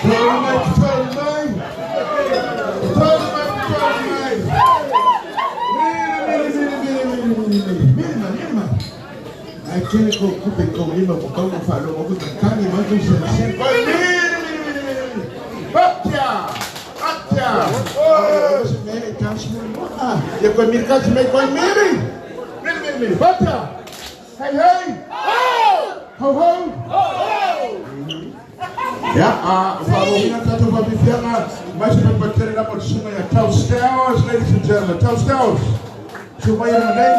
Tau mai, tau mai. Tau mai, tau mai. Mili, mili, mili, mili, mili, mili, mili mai, mili mai. Ai tele ko kupe ko lima ko kau fa lo ko kani ma ko sen sen ko mili mili mili mili. Batia! Batia! Oh, se me ka se mo ah. Ya ko mili ka se me ko mili. Mili mili mili. Batia! Hey hey! Ho ho! Ya, wharohina tātou whapiwhianga, mai se pepa tere rapa te sunga ia Tau Stowers, ladies and gentlemen, Tau Stowers. Su mai ana nei,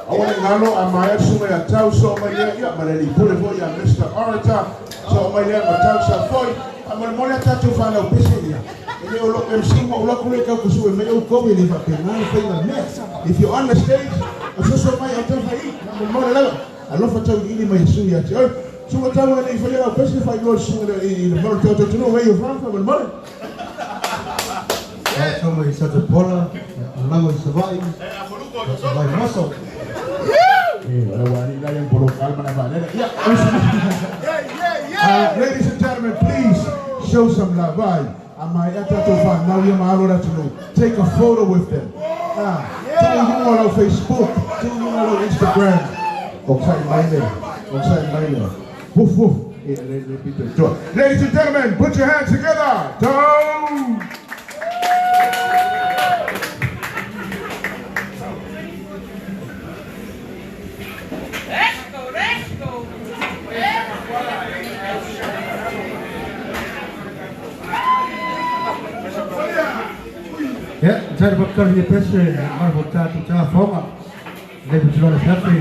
awa le ngalo a mai atu sunga ia Tau, so mai lea, ia, ma le lipule foi ia Mr. Orator, so mai lea ma Tau sa foi, a mo le mole a tātou whanau pese ia. E le o lo MC mo ula kule kau kusu e mai au kowe le whapena le whainga mea. If you're on the stage, a soso mai au tau whai, mo le mole lava. Alofa tau ili mai su ia te oi. Sunga tau nei whai au pese whai loa sunga le i le mole tau tau tunu wei o whanfa mo le mole. So mai sa te pola, lango i Savai, Savai moso. Ladies and gentlemen, please show some love. Vai. Take a photo with them. Tell you on Facebook, tell you on Instagram. Woof woof. Ladies and gentlemen, put your hands together. Down. Let's go, let's go. Ya, tari bakar ni pese, mar bota tu ta fonga. Le butlo le fiafi.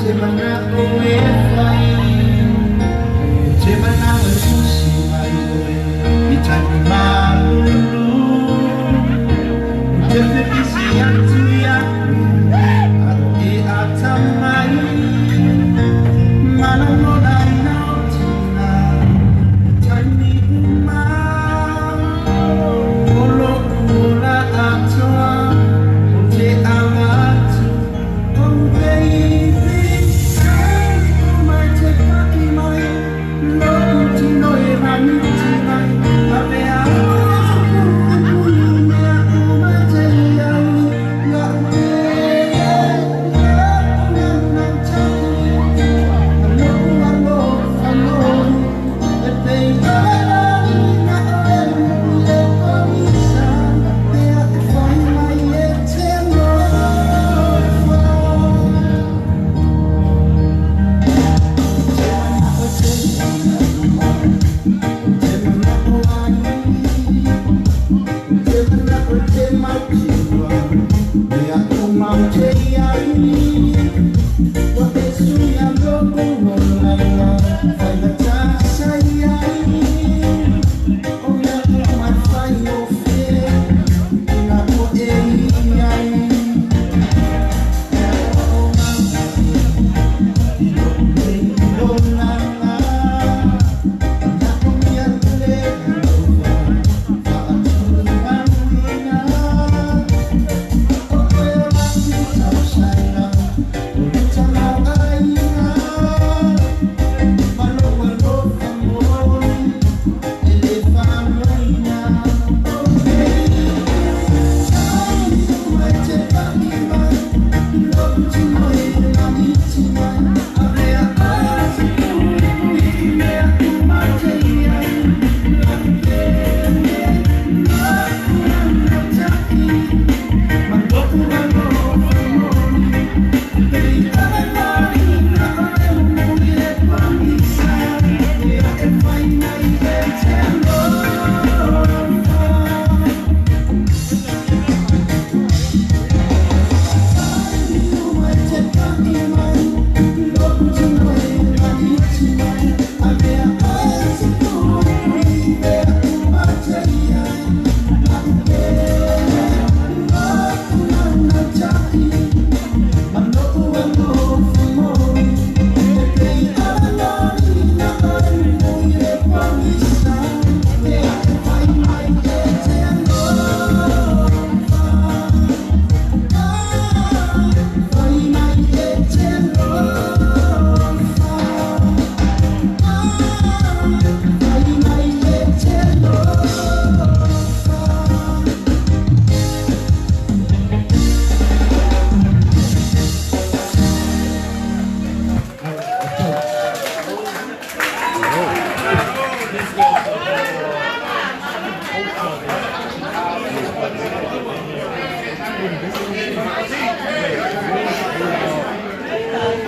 Te mana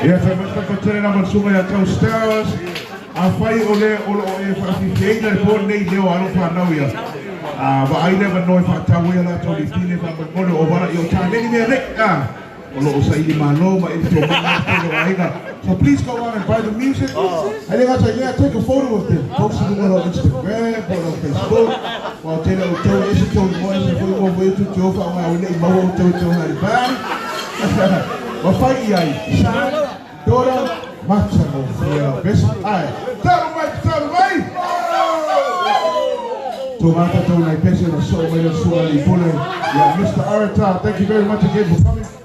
Ia fai mai faapatele lava le susuga ia Tau Stowers. Afai o le o lo o e faafiafiaina le po lenei i leo o alo fanau ia, a vaai le avanoa e faatau ai a latou lipine faamolemole o vala i o taleni mea nei, a o lo o saili malo ma eli tomaga le tele o aiga. So please go out and buy the music. E le gata i lea, take a photo with them. Post i luga o lau Instagram po o lau Facebook. Ua tele outou e ese tou igoa ese foi igoa foi tu te ofa o ngā nei maua outou i tau hari pai. Ma fai i ai, son, daughter, matagofie lau pese. Ae, talo mai, talo mai! Tō mātou tau nei pese na soo mai le susuga i pule. Yeah, Mr. Arata, thank you very much again for coming.